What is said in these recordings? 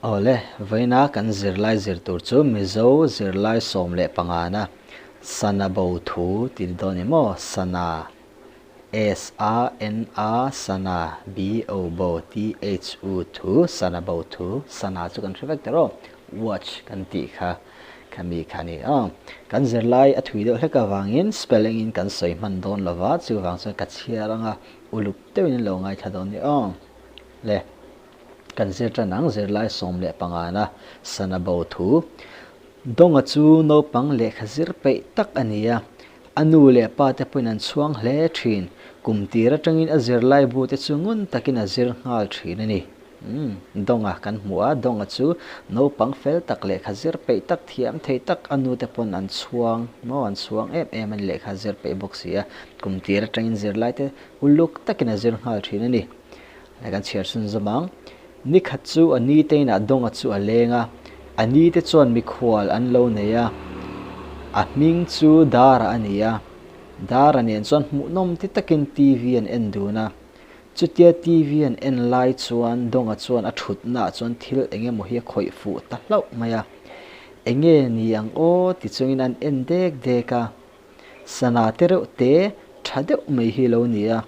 Awle, vawiina kan zirlai zir tur chu Mizo zirlai 15 na Sana bo thu tih ni dawn em aw? Sana, S-A-N-A, Sana, B-O bo, T-H-U thu, Sana bo thu, Sana chu kan hre vek der aw, watch kan tih kha khami kha a ni a. Kan zirlai a thui deuh hlek avangin spelling in kan sawi hman dawn lova, chuvang chuan ka chhiar anga uluk deuhin an lo ngaithla dawn ni aw. Le. Kan zir tan ang zirlai 15 na sana bo thu. Dawnga chu naupang lehkha zir peih tak a ni a, a nu leh pa te pawhin an chhuang hle thin. Kum tir atangin a zirlai bu te chu ngun takin a zir nghal thin a ni. Umm, Dawnga kan hmu a, Dawnga chu naupang fel tak lehkha zir peih tak, thiam thei tak a nu te pawn an chhuang maw, an chhuang em em a ni lehkha zir peih bawk si a. Kum tir atangin zirlai te uluk takin a zir nghal thin a ni. Hei kan chhiar chhun zawm ang. Ni khat chu a ni te inah Dawnga chu a leng a, a ni te chuan mikhual an lo nei a, a hming chu Dara a ni a. Dara nen chuan hmuhnawm ti takin TV an en dun a. Chutia TV an en lai chuan Dawnga chuan a thutnaah chuan thil eng emaw hi a khawih fuh ta hlauh mai a. Enge ni ang aw ti chungin an en dek dek a. Sana te reuh te tha deuh mai hi lo ni a,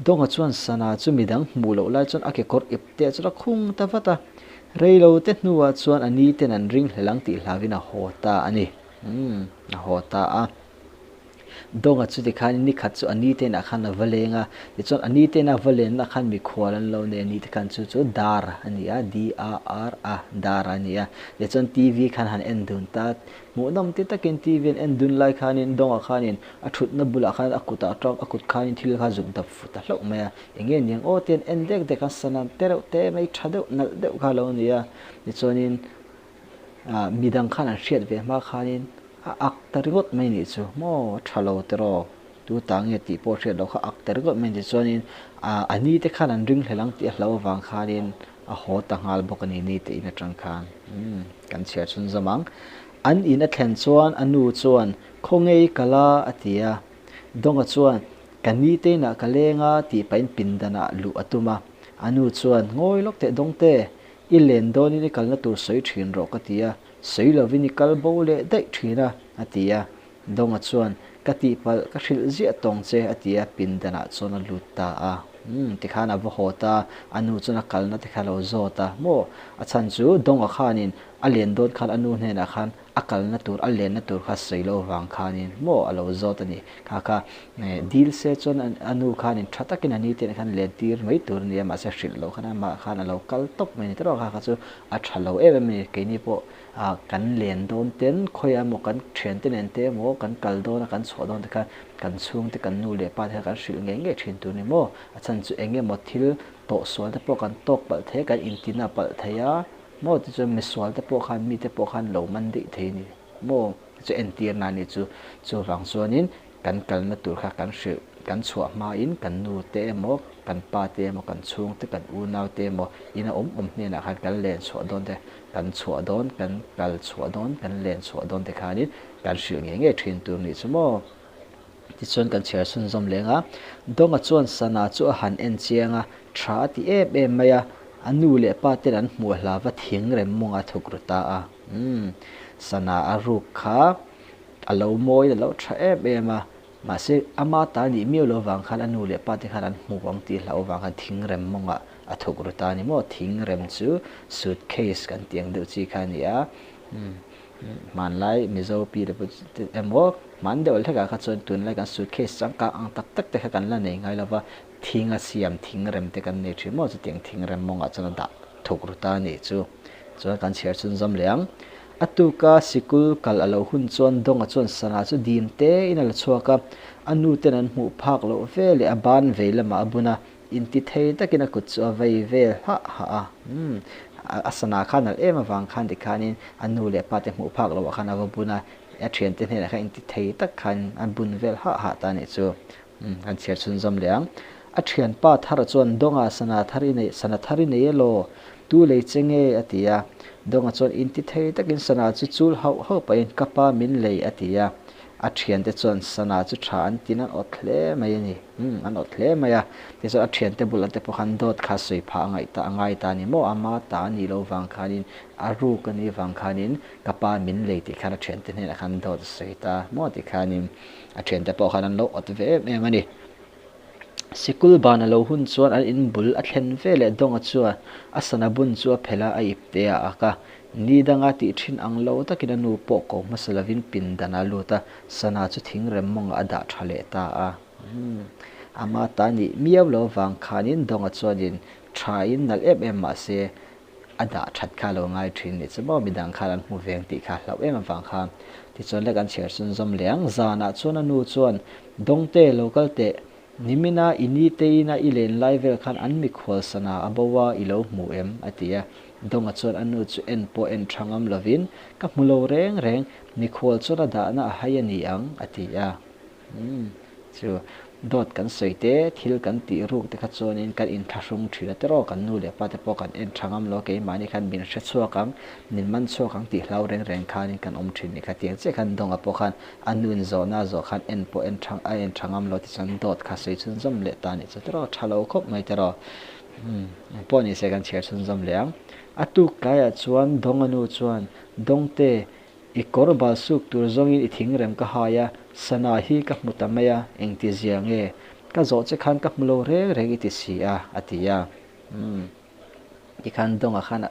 Dawnga chuan sana chu midang hmuh loh lai chuan a kekawr ip te chuan a khung ta vat a, reilo te hnuah chuan a ni ten an ring hlel ang tih hlauhin a haw ta a ni. Umm, a haw ta a. Dawnga chu tikhan nikhat chu a ni te inah khan a va leng a, tichuan a ni te ina va lenna khan mikhual an lo nei a ni te khan chu chu dar a ni a, D-A-R a, dar a ni a, tichuan TV khan han en dun ta Hmuhnawm ti takin TV an en dun lai khanin Dawngah khanin a thutna bulah khan a kutah tawk a kut khanin thil kha zuk dap fu ta hlauh mai a, enge niang aw te an en dek dek a, sana te reuh te mai tha deuh nalh deuh kha a lo ni a, tichuanin ah midang khan an hriat ve hma khanin a ak ta ringawt mai nih chu maw a tha lo tiraw tu ta nge tih pawh hriat loh kha ak ta ringawt mai tichuanin ah a ni te khan an ring hlel ang tih a hlo avang khanin A haw ta nghal bawk a ni ni te in atang khan kan chhiar chhun zawm ang. An in a thlen chuan a nu chuan khaw ngei ka la a ti a. Dawnga chuan ka ni te inah ka leng a tih pahin pindanah luh a tum a. A nu chuan ngawi lawk teh Dawngte, i len dawnin i kalna tur sawi thin rawh ka ti a, sawi lovin i kal bo leh daih thin a a ti a. Dawnga chuan ka tihpalh ka hrilh ziah tawng che a ti a, pindanah chuan a lut ta a. Umm tikhan a va haw ta, a nu chuan a kalna te kha a lo zawt a, maw? A chhan chu Dawnga khanin a len dawn khan a nu hnenah khan a kalna tur, a lenna tur kha sawi lo vang khanin maw a lo zawt a ni. Kha kha dil se chuan a nu khanin tha takin a ni te khan len tir mai tur a ni a, mahse hrilh loh khan amah khan a lo kal tawp mai a ni. Tiraw kha kha chu a tha lo em em a ni, keini pawh Ah kan len dawn ten khawiah emaw kan thiante nen te emaw kan kal dawn a kan chhuah dawn te khan kan chhungte kan nu leh pa te kha kan hrilh ngei ngei thin tur ni maw? A chhan chu eng emaw thil tawh sual te pawh kan tawk palh thei a kan intina palh thei a maw tichuan misual te pawh khan mite pawh khan lo man daih thei a ni maw? Chu entirna a ni chu chuvang chuanin Kan kalna tur kha kan hrilh, kan chhuah hmain kan nu te emaw, kan pa te emaw, kan chhung te, kan unau te emaw ina awm awm hnenah khan kan len chhuah dawn te, kan chhuah dawn, kan kal chhuah dawn, kan len chhuah dawn te khanin kan hrilh ngei ngei thin tur nih chu maw? Tichuan kan chhiar chhunzawm leng a, Dawnga chuan sana chu a han en chiang a, tha a ti em em mai a, a nu leh pa ten an hmuh hlava thing rem mawng a thuk ru ta a, umm, sana a ruk kha A lo mawi a lo tha em em a, mahse ama ta nih miau lo vang khan a nu leh pa te khan an hmu ang tih hlauh avang khan thingrem mawngah a thuk ru ta a ni maw? Thingrem chu suitcase kan tih ang deuh chi kha a ni a, hmanlai Mizo pi leh pu te emaw hman deuh hlekah kha chuan tunlai kan suitcase changkang ang tak tak te kha kan la nei ngai lo va, thinga siam thingrem te kan nei thin maw? Chutiang thingrem mawngah chuan a dah thuk ru ta a nih chu. Chuan kan chhiar chhunzawm leh ang. A tuka sikul kal a lo hun chuan Dawnga chuan sana chu dim tein a la chhuak a, a nu ten an hmuh phak loh ve leh a ban vei lamah a bun a, inti thei takin a kut chu a vei vel hah hah a. Umm, a sana khan nalh em avang khan tikhanin a nu leh pa te hmuh phak loh ah khan a va bun a, a thiante hnenah khan inti thei tak khan a bun vel hah hah ta a nih chu. Umm, kan chhiar chhunzawm leh ang. A thianpa thar chuan Dawnga sana thar i nei, sana thar i nei elaw? Tu lei che nge? a ti a. Dawnga chuan inti thei takin sana chu chul hauh hauh pahin ka pa min lei a ti a. A thiante chuan sana chu tha an tin an awt hle mai a ni. Umm an awt hle mai a. Tichuan a thiante bulah te pawh khan dawt kha sawi phah a ngaih ta a ngai ta a ni maw? Ama ta a nih loh vang khanin a ruk a nih vang khanin ka pa min lei tih khan a thiante hnenah khan dawt a sawi ta maw ti khanin a thiante pawh khan an lo awt ve em em a ni. Sikul ban a lo hun chuan an in bul a thlen ve leh Dawnga chuan a sana bun chu a phelh a, a ipte a ak a. Ni danga tih thin ang lo takin a nu pawh ko hmasa lovin pindan a lut a, sana chu thingrem mawngah a dah tha leh ta a. Umm, ama ta nih miau lo vang khanin Dawnga chuanin thain nalh em em mah se a dah that kha lo ngai thin nih chu maw midang khan an hmu veng tih kha hlauh em avang khan tichuan le kan chhiar chun zawm leh ang zanah chuan a nu chuan Dawngte lo kal teh nimina i ni te ina i len lai vel khan an mikhual sana a bo a i lo hmu em a ti a Dawnga chuan a nu chu en pawh en tha ngam lovin ka hmu lo reng reng mikhual chuan a dahna a hai a ni ang a ti a Umm chu dawt kan sawi te, thil kan tih ruk te kha chuanin kan inthlahrung thin a tiraw, kan nu leh pa te pawh kan en tha ngam lo, keimahni khan min hre chhuak ang, min man chhuak ang tih hlau reng reng khanin kan awm thin ni kha tiang chiah khan Dawnga pawh khan a nu in zawhna a zawh khan en pawh en tha a en tha ngam lo tichuan dawt kha sawi chhunzawm leh ta nih chu tiraw, tha lo khawp mai tiraw. Umm engpawh ni se kan chhiar chhunzawm leh ang. A tuk tlaiah chuan Dawnga nu chuan Dawngte I kawr bal suk tur zawngin i thingrem ka hai a, sana hi ka hmu ta mai a, engti zia nge? Ka zawh che khan ka hmu lo reng reng i ti si a, a ti a. Umm. Tikhan Dawnga khan a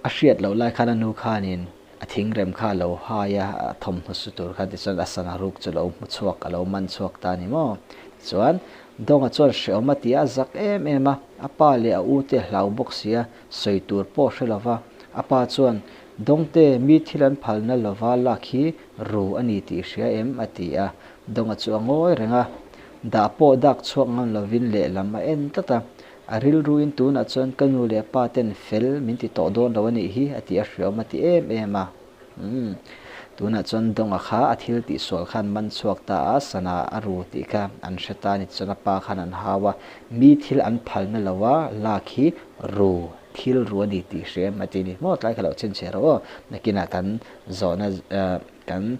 a hriat loh lai khan a nu khanin a thingrem kha a lo hai a, a thawmhnaw su tur khan tichuan a sana ruk chu lo hmu chhuak, a lo man chhuak ta a ni maw? Tichuan Dawnga chuan hrehawm a ti a, a zak em em a, a pa leh a u te a hlau bawk si a, sawi tur pawh hre lova, a pa chuan, Dawngte, mi thil an phalna lova lak hi ru a ni tih hria em? a ti a. Dawnga chu a ngawi reng a, dah pawh dak chhuak ngam lovin lehlam a en tlat a. A rilruin tunah chuan ka nu leh pa ten fel min ti tawh dawn lo a nih hi a ti a hriawm a ti em em a. Umm. Tunah chuan Dawnga kha a thil tihsual khan man chhuak ta a, sana a ru tih kha an hre ta a ni. Tichuan a pa khan an hau a, mi thil an phalna lo a, lak hi ru, thil ru a ni tih hria em a ti a ni. Maw tlai kha lo chhinchhiah rawh aw. Nakinah kan zawhna kan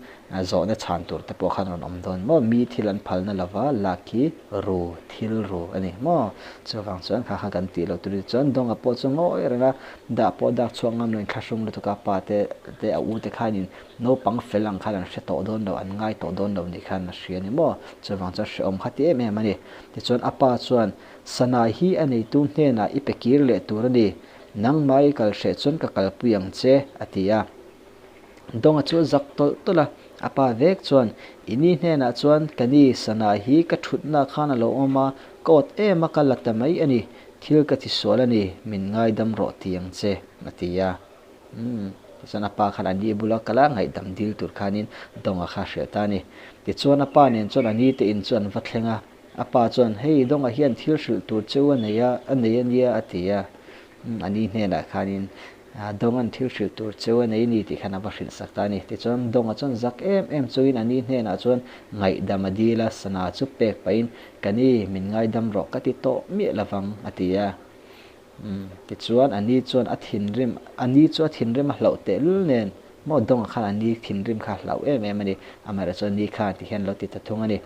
zawhna chhan tur te pawh khan rawn awm dawn maw? Mi thil an phalna lo va, lak hi ru, thil ru a ni maw? Chuvang chuan kha kha kan tih loh tur hi chuan Dawnga pawh chu ngawi reng a, Dah pawh dak chhuak ngam loin thlahrung lutuk a pa te te a u te khanin naupang fel ang khan an hre tawh dawn lo, an ngai tawh dawn lo nih khan a hria a ni maw? Chuvang chuan hrehawm kha ti em em a ni. Tichuan a pa chuan, Sana hi a neitu hnenah i pe kir leh tur a ni, nangmah i kal hreh chuan ka kalpui ang che, a ti a. Dawnga chu a zak tawlh tawlh a, a pa vek chuan, I ni hnenah chuan ka ni sana hi ka thutna khan a lo awm a, ka awt em a ka la ta mai a ni, thil ka ti sual a ni, min ngaidam rawh ti ang che, a ti a. Umm, tichuan a pa khan a ni bula kal a, ngaihdam dil tur khanin Dawnga kha a hrilh ta a ni. Tichuan a pa nen chuan a ni te in chu an va thleng a, a pa chuan, Hei, Dawnga hian thil hrilh tur cheu a nei a, a nei a nia, a ti a. Umm, a ni hnenah khanin Dawnga'n thil hrilh tur cheu a nei ni tih khan a va hrilh sak ta a ni. Tichuan, Dawnga chuan zak em em chungin a ni hnenah chuan ngaihdam a dil a, sana chu pek pahin, Ka ni, min ngaidam rawh ka ti tawh miah lovang, a ti a. Umm, tichuan, a ni chuan a thinrim, a ni chu a thinrim a hlauh tehlul nen, maw Dawnga khan a ni thinrim kha a hlauh em em a ni. Amaherawhchu chuan ni khan ti hian lo ti ta thung a ni.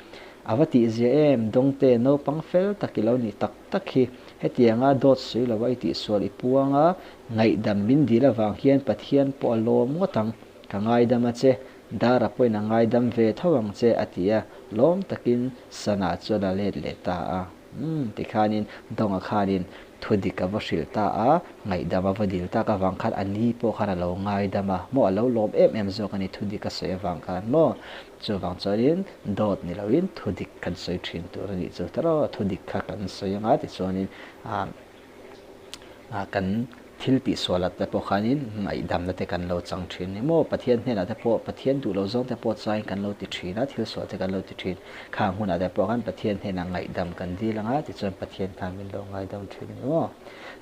A va tihzia em, Dawngte, naupang fel tak i lo ni tak tak hi. Hetianga dawt sawi lova i tihsual i puang a, ngaihdam min dil avang hian Pathian pawh a lawm ngawt ang, ka ngaidam a che, Dara pawhin a ngaidam ve tho ang che a ti a, lawm takin Sana chuan a let leh ta a. Umm, tikhanin Dawnga khanin thu dik a va hrilh ta a, ngaihdam a va dil tak avang khan a ni pawh khan a lo ngaidam a, maw a lo lawm em em zawk a ni thu dik a sawi avang khan maw. Chuvang chuanin dawt ni loin thu dik kan sawi thin tur a nih chu ta rawh, thu dik kha kan sawi anga tichuanin ah kan thil tihsualah te pawh khanin ngaihdamna te kan lo chang thin ni maw, Pathian hnenah te pawh Pathian duh loh zawng te pawh chuain kan lo ti thin a, thil sual te kan lo ti thin, khang hunah te pawh khan Pathian hnenah ngaihdam kan dil anga tichuan Pathian khan min lo ngaidam thin a ni maw.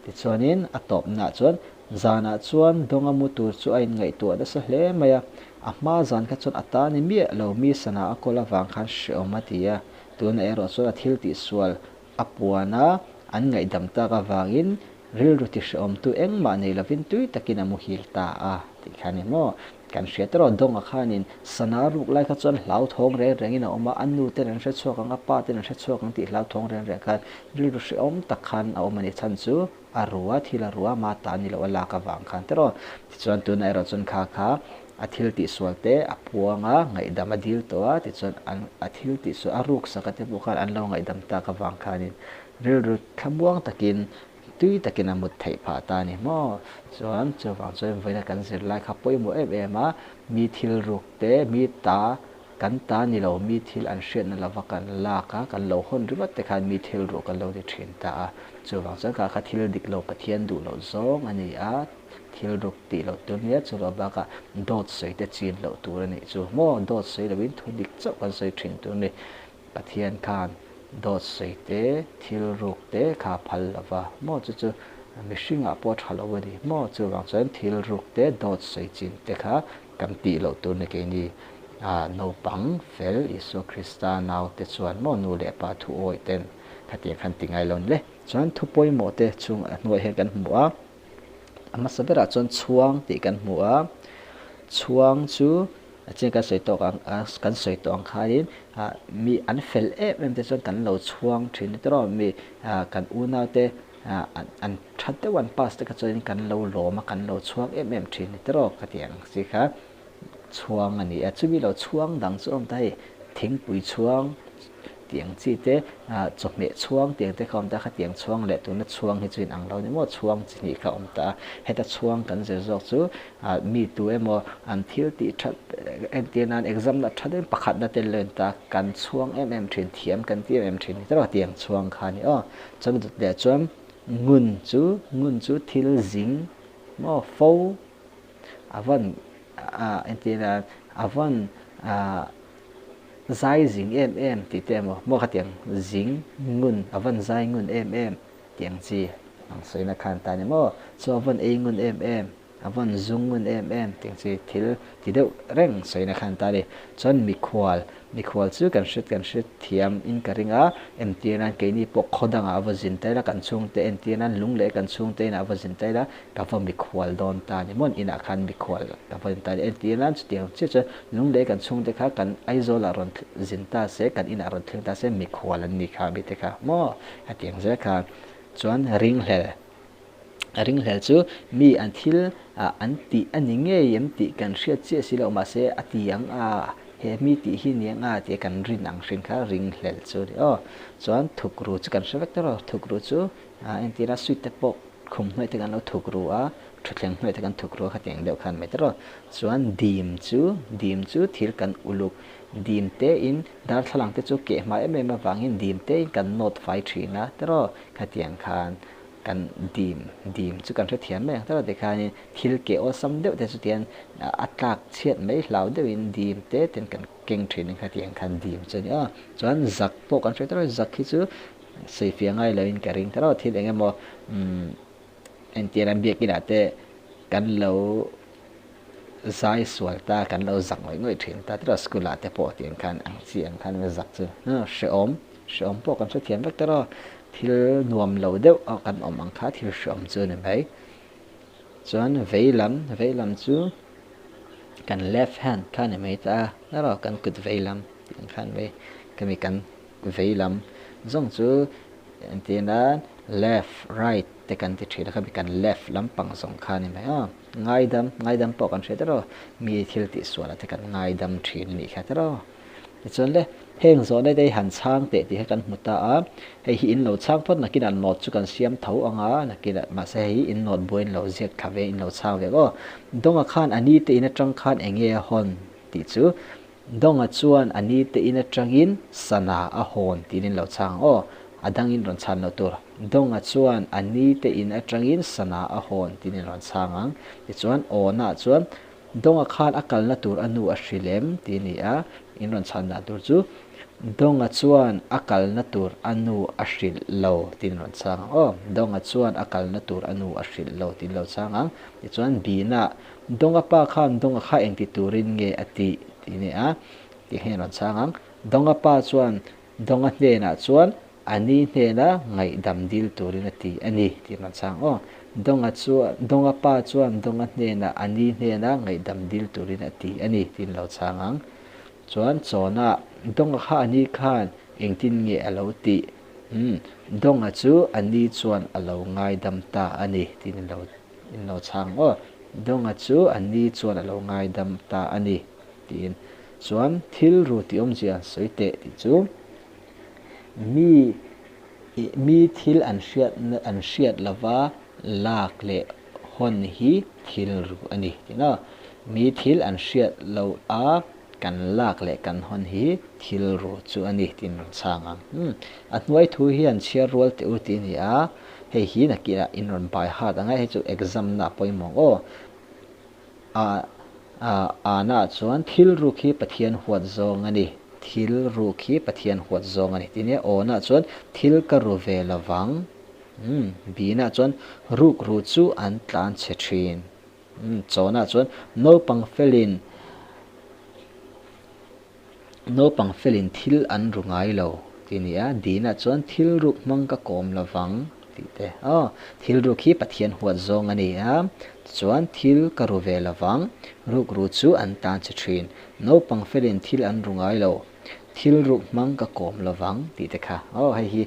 Tichuanin a tawpnaah chuan Zanah chuan Dawnga mu tur chu a inngaihtuah nasa hle mai a, a hma zan kha chuan a ta ni miah lo mi sana a kawl avang khan hreawm a ti a, tunah erawh chuan a thil tihsual a puan a, an ngaihdam tak avangin rilru ti hreawmtu engmah nei lovin tui takin a muhil ta a tih kha a ni maw? Kan hria tawh Dawnga khanin sana ruk lai kha chuan hlauthawng reng rengin a awm a, a nu ten an hre chhuak ang, a pa ten an hre chhuak ang tih hlauthawng reng reng khan rilru hrehawm tak khan a awm a ni. Chhan chu a ru a, thil a ru a, ma ta ni loh a lak avang khan tawh. Tichuan tunah erawh chuan kha kha a thil tihsual te a puang a, ngaihdam a dil tawh a, tichuan an a thil tihsual a ruk sak a te pawh khan an lo ngaihdam tak avang khanin rilru thlamuang takin tui takin a mut theih phah ta a ni maw? Chuan chuvang chuan vawiina kan zirlai kha pawimawh em em a, mi thil ruk te, mi ta kan ta ni lo, mi thil an hriatna lova kan lak a, kan lo hawn ringawt te khan mi thil ruk an lo ti thin ta a. Chuvang chuan kha kha thil dik lo Pathian duh loh zawng a ni a, thil ruk tih loh tur nia chu loh bakah dawt sawi te chin loh tur a nih chu maw? Dawt sawi loin thu dik chauh kan sawi thin tur a ni. Pathian khan dawt sawi te, thil ruk te kha phal lo va, maw chu chu mihringah pawh tha lo a ni maw? Chuvang chuan thil ruk te, dawt sawi chin te kha kan tih loh tur ni keini naupang fel Isua Krista naute chuan maw nu leh pa thu awih ten khatiang khan ti ngai lo ni le. Chuan thu pawimawh te chung a hnuai hian kan hmu a, a hmasa berah chuan chhuang tih kan hmu a, chhuang chu A chiang kan sawi tawk ang a, kan sawi tawh ang khanin ah mi an fel em em te chuan kan lo chhuang thin ni tawrh a, mi ah kan unau te ah an that deuh an pass te kha chuanin kan lo lawm a, kan lo chhuang em em thin ni tawrh a, khatiang ang chi kha chhuang a ni a. Chumi lo chhuang dang chu a awm ta hei thingpui chhuang tih ang chi te, chawhmeh chhuang tih ang te kha awm ta a, khatiang chhuang leh tuna chhuang hi chu inang lo ni maw, chhuang chi hnih kha awm ta a, heta chhuang kan zir zawk chu mi tu emaw an thil tih that entir nan exam na tha deuhin pakhat na tel lo in ta kan chhuang em em thin, thiam kan ti em em thin ni tawrh a, tiang chhuang kha a ni aw. Chuan dawt leh chuan ngun chu, ngun chu thil zing maw fo a vawn entir nan a vawn Zai zing em em tih te emaw maw khatiang zing ngun a van zai ngun em em tih ang chi ang sawina khan ta ni maw chu a van ei ngun em em a van zung ngun em em tih ang chi thil ti deuh reng sawina khan ta ni. Chuan mikhual mikhual chu kan hre kan hre thiam in ka ring a entir nan keini pawh khaw dangah a va zin ta ila kan chhungte entir nan lung leh kan chhungte inah a va zin ta ila Ka va mikhual dawn ta ni mawn inah khan mikhual ka va in ta ni. Entir nan chutiang chiah chuan lunglei kan chhungte kha kan Aizawlah rawn zin ta se, kan inah rawn thleng ta se mikhual an ni kha mite kha maw? Hetiang zel kha chuan ringhlel, ringhlel chu mi an thil an tih a ni ngei em tih kan hriat chiah si loh mahse a ti ang a, he mi tih hi ni ang a tia kan rin ang hrin kha ringhlel chu a ni aw. Chuan thukru chu kan hre vek ta rawh, thukru chu entir a sweet te pawh Khum hnuai te kan lo thuk ru a, thutthleng hnuai te kan thuk ru a khatiang deuh khan mai ta rawh. Chuan dim chu, dim chu thil kan uluk, dim te in darthlalang te chu keh hma em em avangin dim te in kan nawt fai thin a ta rawh. Khatiang khan kan dim, dim chu kan hrethiam mai ang ta rawh tikhanin thil keh awlsam deuh te chu tian a tlak chhiat mai hlau deuhin dim te ten kan keng thin a khatiang khan dim chu a ni a. Chuan zak pawh kan hre ta rawh, zak hi chu Sawifiah ngai loin ka ring ta reuh a, thil eng emaw umm entir an biakinah te kan lo zai sual ta, kan lo zak ngawih ngawih thin ta tiraw school ah te pawh tiang khan ang chi ang khan zak chu hrehawm, hrehawm pawh kan hrethiam vek ta reuh a, thil nuam lo deuh a kan awm ang kha thil hrehawm chu a ni mai. Chuan veilam, veilam chu kan left hand kha a ni mai ta a, tiraw kan kut veilam tih ang khan mai khami kan. Veilam zawng chu entir nan left, right te kan ti thin a, khami kan left lampang zawng kha a ni mai a. Ngaidam, ngaidam pawh kan hria tiraw, mi thil tihsualah te kan ngaidam thin a nih kha tiraw. Tichuan le, heng zawhna te hi han chhang teh tih kha kan hmu ta a, hei hi in lo chhang phawt nakinah note chu kan siam tho ang a, nakinah mahse hei hi in note buai in lo ziak thla ve in lo chhang ve aw. Dawnga khan a ni te in atang khan eng nge a hawn tih chu Dawnga chuan a ni te in atangin sana a hawn tiin in lo chhang ang aw, a dangin rawn chhan loh tur. Dawnga chuan a ni te in atangin sana a hawn tiin in rawn chhang ang. Tichuan Awnah chuan Dawnga khan a kalna tur a nu a hrilh em ti a ni a, in rawn chhan dan tur chu Dawnga chuan a kalna tur a nu a hrilh lo tiin in rawn chhang ang aw. Dawnga chuan a kalna tur a nu a hrilh lo tiin lo chhang ang. Tichuan Bina Dawnga pa khan Dawnga kha engti turin nge a tih tih nia tih hian a rawn chhang ang. Dawnga pa chuan Dawnga hnenah chuan A ni hnena ngaihdam dil turin a ti a ni tih rawn chhang aw. Dawnga chuan Dawnga pa chuan Dawnga hnenah a ni hnena ngaihdam dil turin a ti a ni tiin lo chhang ang. Chuan Chawna Dawnga kha a ni khan engtin nge a lo tih? Umm Dawnga chu a ni chuan a lo ngaidam ta a ni tiin in lo in lo chhang aw. Dawnga chu a ni chuan a lo ngaidam ta a ni tiin. Chuan thil ru tih awmzia an sawi teh tih chu. Mi ih mi thil an hriat an hriat lova lak leh hawn hi thil ru a ni tih na. Mi thil an hriat loh a kan lak leh kan hawn hi thil ru chu a ni tiin rawn chhang ang. Umm a hnuai thu hian chhiar rual teh u tih a ni a, hei hi nakinah in rawn by heart ang a, hei chu exam na a pawimawh aw. A Ana chuan thil ruk hi Pathian huat zawng a ni, thil ruk hi Pathian huat zawng a ni tih nia. Awna chuan thil ka ru ve lo vang. Umm Bina chuan ruk ru chu an tlan chhe thin. Umm Chawna chuan naupang felin Naupang felin thil an ru ngai lo tih a ni a, Dina chuan thil ruk hmang ka kawm lo vang tih te. Aw, thil ruk hi Pathian huat zawng a ni a, tichuan thil ka ru ve lo vang, ruk ru chu an tan che thin. Naupang felin thil an ru ngai lo, thil ruk hmang ka kawm lo vang tih te kha. Aw, hei hi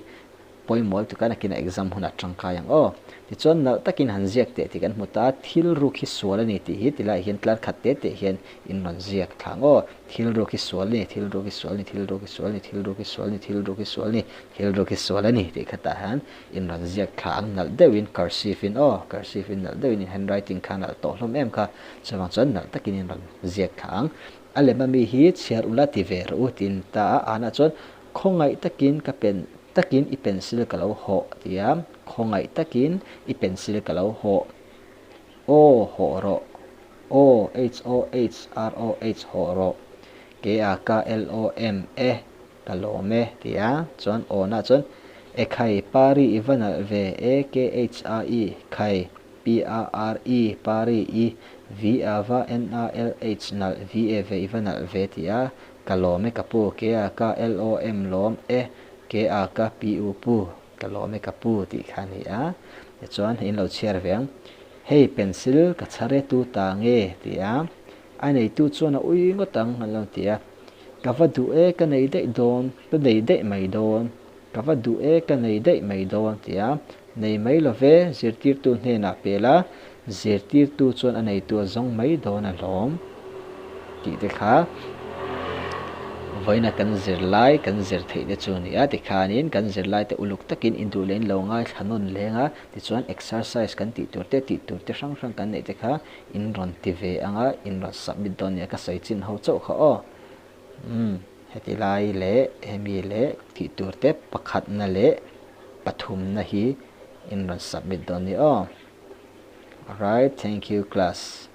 Pawimawh lutuk a nakin a exam hunah tangkai ang aw. Tichuan nalh takin han ziak teh tih kan hmu ta, thil ruk hi sual a ni tih hi tilaiah hian tlar khat te teh hian in rawn ziak thla ang aw. Thil ruk hi sual a ni, thil ruk hi sual a ni, thil ruk hi sual a ni, thil ruk hi sual a ni, thil ruk hi sual a ni, thil ruk hi sual a ni tih khatah hian in rawn ziak thla ang nalh deuhin cursive in aw, cursive in nalh deuhin in handwriting kha nalh tawh hlawm em kha, chuvang chuan nalh takin in rawn ziak thla ang. A lem ami hi chhiar ula ti ve rawh u tiin ta a, anah chuan khawngaih takin ka pen takin i pencil ka lo hawh ti a, khawngaih takin i pencil ka lo hawh. Aw hawh rawh. Aw H O H R O H hawh rawh. K A K L O M E ka lawm e ti a, chuan aw nah chuan E khai Pari i va nalh ve E K H A I khai P A R I Pari i V A va N A L H nalh V E ve i va nalh ve ti a, ka lawm e ka pu K A K L O M lawm e K A K P U pu ka lawm e ka pu tih kha a ni a, tichuan in lo chhiar ve ang hei pencil ka chhar e tu ta nge ti a, a neitu chuan a ui ngawt ang an lo ti a, ka va duh e ka nei daih dawn ka nei daih mai dawn ka va duh e ka nei daih mai dawn ti a, nei mai lo ve zirtirtu hnenah pel a, zirtirtu chuan a neitu a zawng mai dawn a hlawm tih te kha vawiina kan zirlai kan zir theih te chu a ni a, tikhanin kan zirlai te uluk takin induh leh in lo ngaithla nawn leng a, tichuan exercise kan tih tur te tih tur te hrang hrang kan neih te kha in rawn ti ve ang a, in rawn submit dawn nia ka sawi chin ho chauh kha aw. Umm heti lai leh hemi leh tih tur te pakhatna leh pathumna hi in rawn submit dawn nia aw. Alright, thank you class.